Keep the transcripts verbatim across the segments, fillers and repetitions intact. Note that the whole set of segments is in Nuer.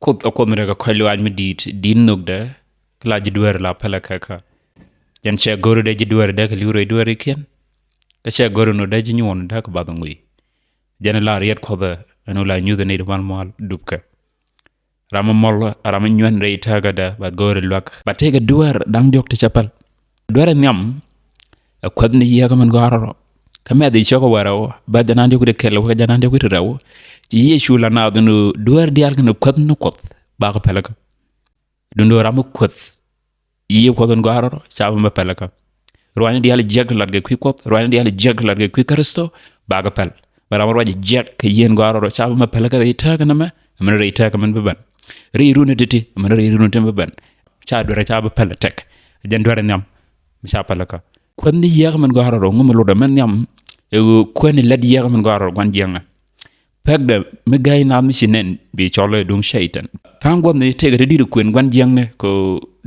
Kuoth ɛ Kuoth mi tekɛ kɔc lɔaac mi di̱i̱t, di̱i̱t nhökdɛ, la ji̱ dueeri la pälɛ kɛ kä. Jɛn cɛ go̱ri dee ji̱ dueeri dee kɛ li̱w rɛy dueerikiɛn. Kä cɛ go̱ri nɔ dee ji̱ nyuɔn dee kɛ bath ŋui̱. Jɛn la riɛt Kuɔth ɛn ɣöö la nyuth ni ti mal mual dupkɛ. Ram mi mɔl, ram mi nyuɛn rɛy tääkädɛ, ba go̱o̱ri luäk. Ba tëëkɛ dueer da̱ŋ diɔ̱k ti cɛ päl. Dueer nhiam, ɛ kuäth ni Yiëë kä min gɔ̱a̱r rɔ. Kä mɛth i̱ cɔk ɛ wä rɛw, bä jɛ nan diɔ̱k ti kɛl wä kɛ jɛ nan diɔ̱k ti rɛw. Ci Yecu la naath ni dueer diaal kɛn kuäth ni Kuɔth, bakɛ päl kä. Duundɛ ram mi kuäth Yiëë Kuɔth in gɔ̱a̱r rɔ, ca bi mɛ päl kä. Ruaacni diaal jiäk ti lat kɛ kui̱ Kuɔth, ruaacni diaal jiäk ti lat kɛ kui̱ Kritho, bakɛ päl. Mɛ ram mi ruac jiäk kɛ Yiëë in gɔ̱a̱r rɔ, ca bi mɛ päl kä rɛy tääk nɛmɛ, mɛn rɛy tääk mɛn bi ben. Rɛy runi ti̱ti̱, mɛn rɛy runi ti̱ti̱ bi ben. Ca duerɛ ca bi päl tɛk. Jɛn duerɛ nhiam, mi ca päl kä. Kuäth ni Yiëë kä min gɔ̱a̱r rɔ, ŋu mi lotdɛ mɛn nhiam, ɛ ɣöö kuäth ni lät Yiëë kä min gɔ̱a̱r rɔ, gua̱n jiäknɛ. Pekdɛ mi gäi naath mi ci nɛn bi cɔl ɛ duŋ Cɛy-tan. Tha̱a̱ŋ guɔ̱thni tëëkɛ ti di̱t kuën gua̱n jiäkni kɛ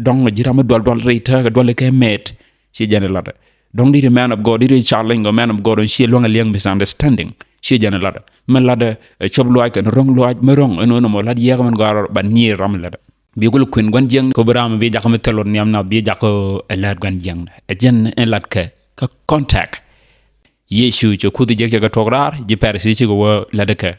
dɔ̱ŋ ji̱ ram mi dual dual rɛy tääkä dual kɛ mɛɛt ci jɛn ɛ latdɛ. Dɔ̱ŋ di̱t man of God, di̱t challenge kɛ man of God, ɔn ci luäŋ ɛ liɛŋ misunderstanding ci jɛn ɛ latdɛ. Mi latdɛ ɛ cop luaac kɛn ro̱ŋ luaac mi ro̱ŋ ɛn ɣän ɛmɔ lat Yiëë kä min gɔ̱a̱r rɔ ban nyiir ram mi latdɛ. Bi kul kuën gua̱n jiäkni kɛ bi ram bi jakä mi thil luɔt nhiam nath bi jakä ɛ lät gua̱n jiäkni. Ɛ jɛn ɛ latkɛ kä contact. Yecu cɛ kuth jiäk cɛ kɛ tuɔk raar, ji̱ Pɛrɛsi cikɛ wä lätdɛ kɛ.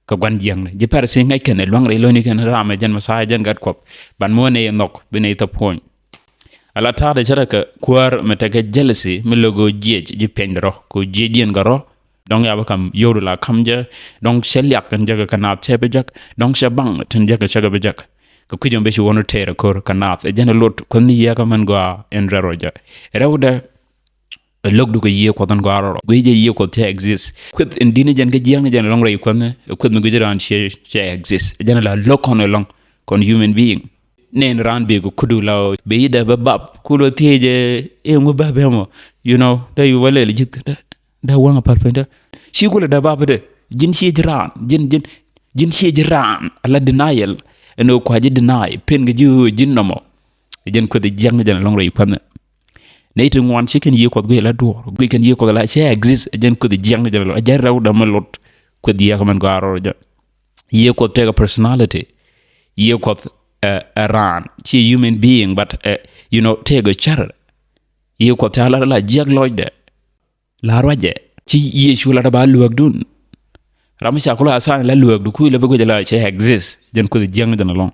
Kɛ gua̱n jiäkni. Ji̱ Pɛrɛsi ŋäc kɛn ɛ luäŋ rɛy lo̱ni kɛn ram ɛ jɛn Mɛthia jɛn Gat Kuɔth. Ban mi wä nɛy ɛ nhɔk, bi nɛy thäp puɔ̱ny. Ala ta̱a̱dɛ cä rɛ kɛ kuäär mɛ tekɛ jealousy, mi lo̱k ɣöö jiɛc ji̱ piɛny dɛ rɔ, kɛ ɣöö jiɛc diɛn gɛ rɔ. Dɔ̱ŋ ya bi ka̱m yio̱wdu la ka̱m jɛ, dɔ̱ŋ cɛ liak tin jɛ kɛ kɛ naath cɛ bi jek, dɔ̱ŋ cɛ baŋ tin jɛ kɛ cɛ kɛ bi jek. Kɛ kui̱c ɔm bi ci wä ni tɛɛr ɛ ko̱r kɛ naath. Ɛ jɛn ɛ lot kuäth ni Yiëë kä min gɔaa in rɛl rɔ jɛ. Rɛwdɛ, ɛ lo̱kdu kɛ Yiëë Kuɔth in gɔaa rɔ. Guic jɛ Yiëë Kuɔth cɛ exist. Kueth in di̱t ni jɛn kä jiäkni jɛn ɛlɔ̱ŋ rɛy kuäthni, ɛ kueth mi guic raan ciɛ, ciɛ exist. Ɛ jɛn ɛ la lo̱k kɔn ɛlɔ̱ŋ, kɔn human being. Nɛn raan bek kudu la bɛ i̱ dee bɛ bap. Ku lɔ thiec ɛ, ɛ ŋu bap ɛmɔ. You know, dee yu bä lɛl ji̱th. Dee, dee waŋ a pal piny dee. Ci kulɛ dee bap dee. Ji̱n ciɛ ji̱ raan. Ji̱n, ji̱n, ji̱n ciɛ ji̱ raan. Ala denial. Ɛn ɣöö kua ji̱ deny. Pen kɛ ji̱ ɣöö ji̱n nɔmɔ. Jɛn kueth jiäkni jɛn ɛlɔ̱ŋ rɛy kuäthni. Nɛy ti ŋuan ci kɛn Yiëë Kuɔth guic la duɔ̱ɔ̱r. Guic kɛn Yiëë Kuɔth la cɛ exist. Jɛn kueth jiäkni jɛn ɛlɔ̱ŋ. Ɛ jɛn rɛwdɛ mi lot kueth Yiëë kä min gɔaa rɔ jɛ. Yiëë Kuɔth tekɛ personality. Yiëë Kuɔth ɛ, ɛ raan. Ci human being, but, ɛ, you know, tekɛ cär. Yiëë Kuɔth ca lat la jiäk lɔcdɛ. La ruacɛ. Ci Yecu lat ba luäkdun. Ram mi ca kulɛ assign la luäkdu kui̱ lɛ bi guic la cɛ exist. Jɛn kueth jiäkni jɛn ɛlɔ̱ŋ.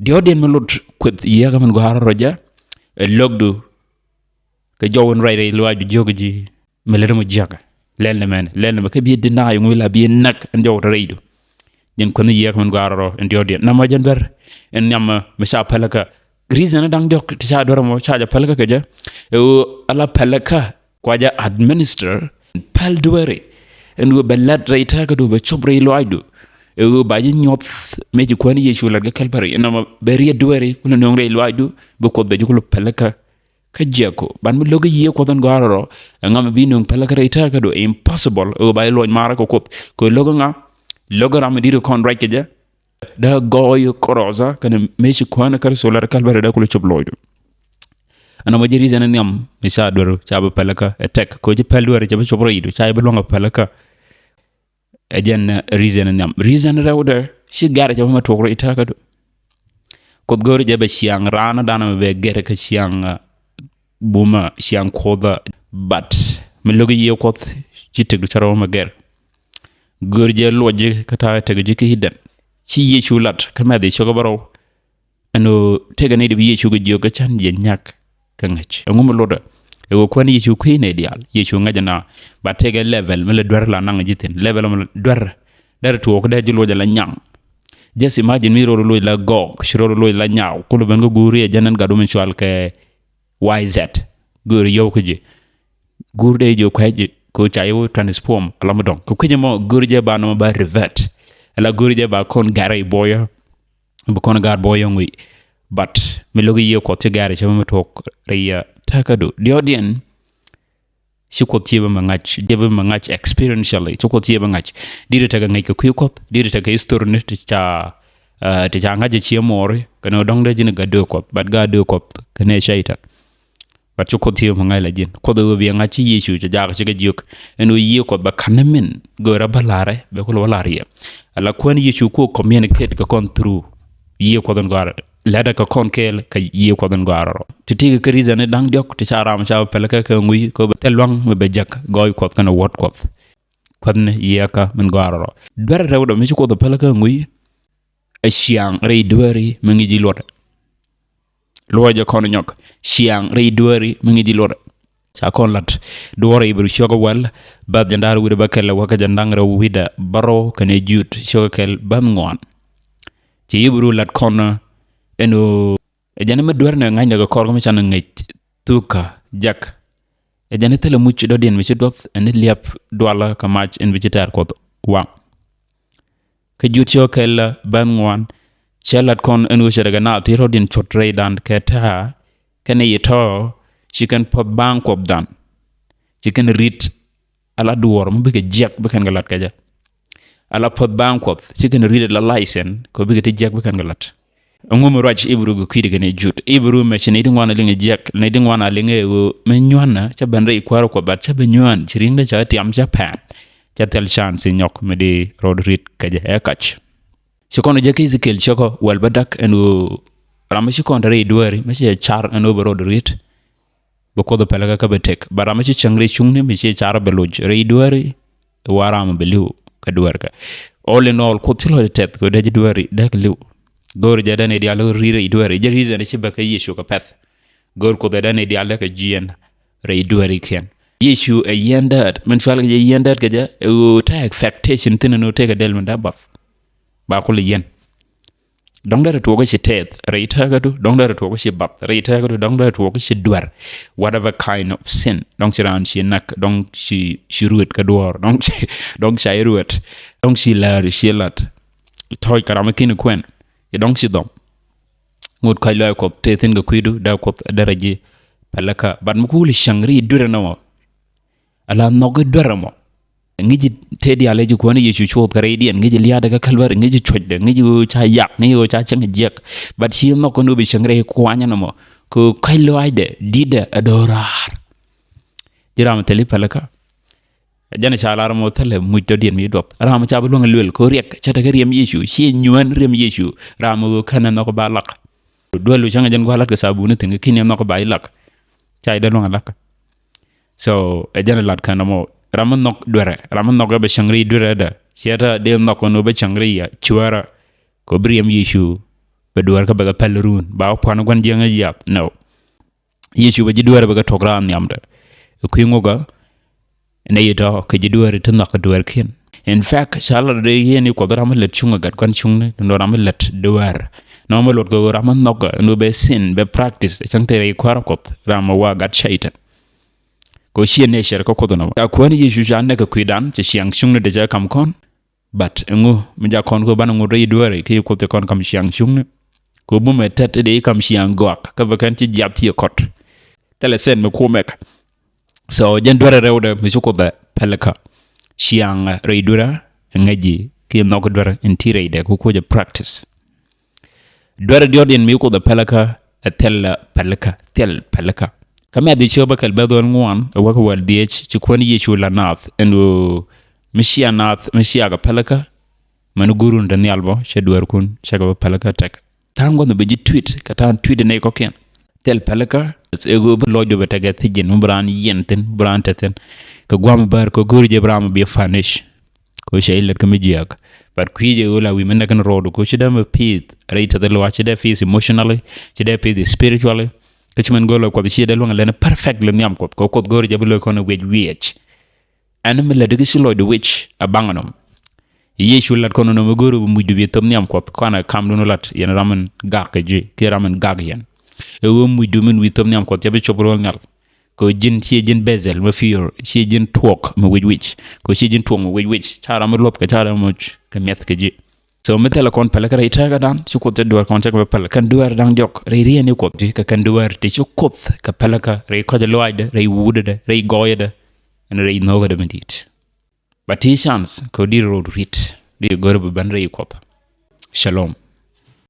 Diɔ̱ɔ̱kdiɛn mi lot kueth Yiëë kä min gɔaa rɔ jɛ. Ɛ lo̱kdu. Kɛ jɔw in ruac rɛy luaacdu jiök ji̱. Mi lät mɔ jiäkä. Lɛl ni mɛn. Lɛl ni mɛ kä bi deny ŋui̱ la bi näk ɛn jɔw te rɛydu. Jɛn kueth ni Yiëë kä min gɔaa rɔ in diɔ̱ɔ̱kdiɛn. Namɔ jɛn duer. In nhiam mi ca päl kä. Reason da̱ŋ diɔ̱k ti ca duer mɔ ca jɛ päl kä kɛ jɛ. Ɛ ɣöö ala päl kä. Kua jɛ administer, päl dueeri. Ɛn ɣöö bɛ lät rɛy tɛ̈kädu, bɛ cop rɛy lɔaacdu. Ɛ ɣöö ba ji̱ nyuɔth mëë ci Kuäär ni Yecu lät kä Kalvari. Ɛn nɔmɔ bɛ riet dueeri kulɛ nööŋ rɛy lɔaacdu, bi Kuoth bɛ ji̱ kulɛ päl kä, kä jiäk kɔ. Ban mi lo̱k i̱ Yiëë Kuɔth in gɔ̱a̱r rɔ, ɛŋa mi bi nööŋ päl kä rɛy tɛ̈kädu? Impossible. Ɛ ɣöö ba ji̱ luɔc maarä kɛ Kuoth. Kɛ ɣöö lo̱k ɛŋa, lo̱k ram mi di̱t kɔn ruac kɛ jɛ. Dee gɔɔy cross kɛnɛ mëë ci Kuäär ni Kritho lät Kalvari dee kulɛ cop lɔcdu. Ɛn nɔmɔ ji̱ reason in nhiam mi ca duer ca bi päl kä ɛ tɛk. Kɛ ɣöö ci päl duer cɛ bi cop rɛydu, ca bi luäŋ ɛ päl kä. Ɛ jɛn reason in nhiam. Reason rɛwdɛ, ci gɛr cɛ bi mɛ tuɔk rɛy tɛ̈kädu. Kuoth go̱o̱ri jɛ bɛ ciaŋ raan dan mɛ bɛ gɛr kä ciaŋ, ɛ, bumä, ciaŋ Kuothä. But mi lo̱k i̱ Yiëë Kuɔth, ci tëkdu cä rɔ mɛ gɛr. Go̱o̱ri jɛ luɔc ji̱ kä ta̱a̱ tëk ji̱ kä Eden. Ci Yecu lat kä Mɛthiw cio̱k kä bärɔw. Ɛn ɣöö tëëkɛ nɛy ti bi Yecu kɛ jiök kä cän jɛ nyak kä ŋäc. Ɛŋu mi lotdɛ? Ɛ ɣöö Kuäär ni Yecu kui̱ nɛy diaal. Yecu ŋäc ɛna, ba tëëkɛ level mi lɛ duer la naŋ ji̱ thi̱n. Level mi lɛ duer. Derɛ tuɔɔk dee ji̱ loc ala nyaŋ. Just imagine mi rɔɔd loc la gɔɔk, ci rɔɔd loc la nyaaw. Kulɛ ben kä guuri ɛ jɛn ɛn gatdu mi cual kɛ Y Z. Go̱o̱ri yɔw kä ji̱. Guur dee ji̱ kuec ji̱, kɛ ɣöö ca ji̱ wä transform, ala mi dɔ̱ŋ. Kɛ kui̱c ɛmɔ, go̱o̱ri jɛ ba nɔmɔ ba revert. Ala go̱o̱ri jɛ ba kɔn gɛr rɛy buɔyä. Bi kɔn gɛr buɔyä ŋui̱. But mi lo̱k i̱ Yiëë Kuɔth ci gɛr cɛ bi mi tuɔk rɛy, ɛ, tɛ̈kädu. Diɔ̱ɔ̱kdiɛn, ci Kuoth ci bi mi ŋa̱c, ci bi mi ŋa̱c experientially, ci Kuoth ci bi ŋa̱c. Di̱t tekɛ ŋäc kɛ kui̱ Kuɔth, di̱t tekɛ history ni ti ca, ɛ, ti ca ŋa̱c ɛ cië muɔɔri, kɛn ɣöö dɔ̱ŋ dee ji̱n gat döök Kuɔth, but gat döök Kuɔth kɛnɛ Cɛy-tan. But ci Kuoth thiee mi ŋa̱c la ji̱n. Kuoth ɛ ɣöö bi ɛ ŋa̱c ci Yecu cɛ jaak cɛ kɛ jiök. Ɛn ɣöö yiëë Kuɔth bɛ ka̱n ni min göörä bä la̱rɛ bɛ kulɛ wä la̱r yɛ. Ala kuän Yecu ku communicate kɛ kɔn through yiëë Kuɔth in gɔaa rɔ. Lätdɛ kɛ kɔn kɛɛl kɛ yiëë Kuɔth in gɔaa rɔ. Ti ti kɛ kɛ reason ni da̱ŋ diɔ̱k ti ca ram ca bɛ päl kä kɛ ŋui̱ kɛ bɛ thil lua̱ŋ mi bɛ jek gɔɔy Kuɔth kɛnɛ word Kuɔth. Kuäthni yiëëkä min gɔaa rɔ. Duer rɛwdɛ mi ci Kuoth ɛ päl kä ŋui̱. Ɛ ciaŋ rɛy dueeri mi ŋi̱ci luɔtdɛ. Luɔcɛ kɔn nyɔk ciaŋ rɛy dueeri mi ŋi̱ci luɔtdɛ. Ca kɔn lat duɔɔr Ibru ciökä wäl bäth jiɛn da̱ŋ rɛw wi̱cdɛ bäkɛl wä kä jiɛn da̱ŋ rɛw wi̱cdɛ bärɔw kɛnɛ Jut ciökä kɛl bäth ŋuan. Ci Ibru lat kɔn ɛn ɣöö ɛ jɛn mi duer ni ŋa̱cnɛ kɛ kɔr kä mi canɛ ŋäc thukä jak. Ɛ jɛn thilɛ muc dɔ̱diɛn mi ci duɔth ɛn liɛp dualä kɛ mac ɛn bi ci tɛ̈r Kuɔth waŋ. Kä Jut ciökä kɛl bäth ŋuan cɛ lat kɔn ɛn ɣöö cɛ rɛ kɛ naath ti rɔ̱diɛn cuɔt rɛydan kɛ ta̱a̱ kɛnɛ yi tɔ̱ ci kɛn puɔth baaŋ Kuɔthdan. Ci kɛn ri̱t ala duɔɔr mi bikɛ jiäk bi kɛn kɛ lat kɛ jɛ. Ala puɔth baaŋ Kuɔth ci kɛn ri̱t ala license kɛ bikɛ ti jiäk bi kɛn kɛ lat. Ɛŋu mi ruac Ibru kɛ kui̱dɛ kɛnɛ Jut? Ibru mɛ ci nɛy ti ŋuan a liŋ jiäk, nɛy ti ŋuan a liŋ ɛ ɣöö mi nyuanä cä ben rɛy kuäärä Kuɔth, but cä bi nyuan ci ri̱ŋdɛ cä tiam cä pɛn. Cä thil chance nyɔk mi di rɔɔd ri̱t kɛ jɛ ɛ kac. Ci kɔn jɛ kä Ezekiel ciökä wäl bädäk ɛn ɣöö ram mi ci kɔn te rɛy dueeri mi ci car ɛn ɣöö bɛ rɔɔd ri̱t. Bɛ Kuoth päl kä kä bɛ tëk. Bɛ ram mi ci cäŋ rɛy cuŋni mi ci car bɛ loc rɛy dueeri. Wa ram bɛ li̱w kä dueerkä. All in all, Kuoth ci lɔcdɛ tɛth kɛ dee ji̱ dueeri dee kɛ li̱w. Go̱o̱r jɛ dee nɛy diaal ri̱t rɛy dueeri. Jɛ reason ci bɛ kä Yecu kɛ pɛ̈th. Go̱o̱r Kuoth ɛ dee nɛy diaal dee kɛ jiɛn rɛy dueerikiɛn. Yecu ɛ yiɛn däät. Min cual kɛ jɛ yiɛn däät kɛ jɛ ɛ ɣöö te expectation thi̱n ɛn ɣöö tëëkɛ dɛl min dee bath. Ba kulɛ yiɛn. Dɔ̱ŋ derɛ tuɔɔk kä ci tɛth rɛy tɛ̈kädu, dɔ̱ŋ derɛ tuɔɔk kä ci bath rɛy tɛ̈kädu, dɔ̱ŋ derɛ tuɔɔk kä ci duer. Whatever kind of sin. Dɔ̱ŋ ci raan ci näk, dɔ̱ŋ ci, ci ruet kä duɔ̱ɔ̱r, dɔ̱ŋ ci, dɔ̱ŋ ca iruet, dɔ̱ŋ ci läär, ci lat. Tɔ̱ɔ̱c kɛ ram mi ki̱n kuɛn. I̱ dɔ̱ŋ ci dhɔm. Ŋut kɔc lɔaac Kuɔth tëë thi̱n kɛ kui̱du, dee Kuoth derɛ ji̱ päl kä. But mi kuli cäŋ ri duer ɛnɔ mɔ. Ala nhɔk i̱ duer ɛmɔ. Ŋi̱ci tëë diaal ɛ ji̱ kuäär ni Yecu cuɔth kɛ rɛydiɛn, ŋi̱ci lia̱a̱dɛ kä Kalvari, ŋi̱ci cuɔcdɛ, ŋi̱ci ɣöö ca yak, ŋi̱ci ɣöö ca cäŋ jiɛk. But ci nhɔk kɛn ɣöö bi cäŋ rɛy kuanyä nɔmɔ. Kɛ ɣöö ka̱c lɔaacdɛ di̱tdɛ ɛ do̱raar. Ji̱ ram thil i̱ pälikä. Jɛn ca lar mɔ thilɛ muc dɔ̱diɛn mi duɔth. Ram ca bi luäŋ luel kɛ ɣöö riɛk cä tekɛ riɛm Yecu, ci nyuään riɛm Yecu. Ram ɣöö känɛ nhɔk ba lak. Duel lu cäŋ jɛn gua̱a̱r lat kɛ sabuni thi̱n kɛ ki̱n yɛ nhɔk ba ilak. Ca idɛ luäŋ lak. So ɛ jɛn lat kän mɔ ram mi nhɔk duerɛ, ram mi nhɔk ɛ bɛ cäŋ ri duerɛ dɛ. Ciɛ ta dee nhɔk kɔn bɛ cäŋ ri ya cuäärä. Kɛ bi riɛm Yecu bɛ duerkä bɛ kɛ pɛl run ba wä puan gua̱n jiɛŋ yath. No. Yecu bɛ ji̱ duerɛ bɛ kɛ tuɔk raan nhiamdɛ. Kui̱ ŋukä nɛ yi tɔ kɛ ji̱ dueeri ti nhɔk kɛ dueerkiɛn. In fact, ca lat dee yieen i̱ Kuɔth ram mi lät cuŋ ɛ gat gua̱n cuŋni, duundɛ ram mi lät dueer. Nɔmɔ mi luɔt kɛ ɣöö ram mi nhɔk ɛ nu bɛ sin, bɛ practice, cäŋ tëë rɛy kuäärä Kuɔth, ram mi wa gat Cɛytan. Kɛ ɣöö ciɛ nature kä Kuoth nɔmɔ. Ca kuäär ni Yecu ca nɛk kɛ kui̱dan, cɛ ciaŋ cuŋni dee cɛ kam kɔn. But ɛŋu mi jak kɔn kɛ banɛ ŋut rɛy dueeri, kɛ Kuoth cɛ kɔn kam ciaŋ cuŋni. Kɛ ɣöö bumɛ tɛt dee kam ciaŋ gɔak, kä bɛ kɛn ci jiath ci kɔt. Thilɛ sɛn mi kumɛk. So jɛn duerɛ rɛwdɛ mi ci Kuoth ɛ pälikä. Ciaŋ rɛy duerä ŋäci kiɛ nhɔk duerä in ti rɛydɛ ku kucä practice. Duerä diɔt in mi Kuoth ɛ pälikä ɛ thil pälikä, thil pälikä. Kä mɛth i̱ ciö bäkɛl bɛth wäl ŋuan ɛ wäk wäl dhiec ci kuän Yecu la naath ɛn ɣöö mi cia naath mi cia kɛ pälikä. Mɛn gurun te nhial bɔ cɛ duerkun cɛ kɛ bä pälikä tɛk. Ta̱a̱ŋ gua̱th mi bi ji̱ tuit kɛ ta̱a̱ŋ tuit nɛy kɔ̱kiɛn. Thil pälikä ɛ ɣöö bi lɔcdu bɛ tekɛ thi̱ji̱n mi bi raan yiɛn thi̱n bi raan te thi̱n. Kɛ gua̱a̱m bäär kɛ go̱o̱ri jɛ bi raan mi bi punish. Kɛ ɣöö cɛ ilɛt kä mi jiääk. But kui̱ jɛ ɣöö la wi̱i̱ mi näk kɛn ro̱o̱du kɛ ɣöö ci dee mi pi̱i̱th rɛy tɛth luac, ci dee pi̱i̱th emotionally, ci dee pi̱i̱th spiritually. Kä ci mɛn go̱o̱r lɔc Kuɔth ci dee luäŋ lɛn perfectly nhiam Kuɔth kɛ ɣöö Kuoth go̱o̱ri jɛ bi lo̱c kɔn wiɛc wiɛc. Ɛn mi lätdi kä ci lɔcdu wi̱c a baŋ ɛnɔm. Yecu lat kɔn ɛnɔm ɛ go̱o̱r ɛ bi mucdu bi thop nhiam Kuɔth kɔn ɛ kamdun lat yɛn ram in gak kɛ ji̱ kiɛ ram in gak yɛn. Ɛ ɣöö mucdu min wi̱i̱ thop nhiam Kuɔth cɛ bi cop ro̱l nhial. Kɛ ɣöö ji̱n ciɛ ji̱n bezel mi pi̱i̱r, ciɛ ji̱n tuɔɔk mi wi̱c wi̱c. Kɛ ɣöö ciɛ ji̱n tuɔɔk mi wi̱c wi̱c ca ram mi luɔth kɛ ca ram mi moc kɛ mi̱eth kɛ ji̱. So mi thilɛ kɔn pälikä rɛy tɛ̈kädan ci Kuoth cɛ dueer kɔn cɛ kɛ bä päl kɛn dueer da̱ŋ diɔk rɛy riɛn i̱ Kuɔth ti kɛ kɛn dueer ti ci Kuoth kɛ pälikä rɛy kɔc luaacdɛ, rɛy wuudädɛ, rɛy gɔɔyädɛ, ɛn rɛy nhöökädɛ mi di̱i̱t. But ti chance kɛ ɣöö di̱t ro̱o̱du ri̱t di̱t go̱o̱r bi ben rɛy Kuɔth. Shalom.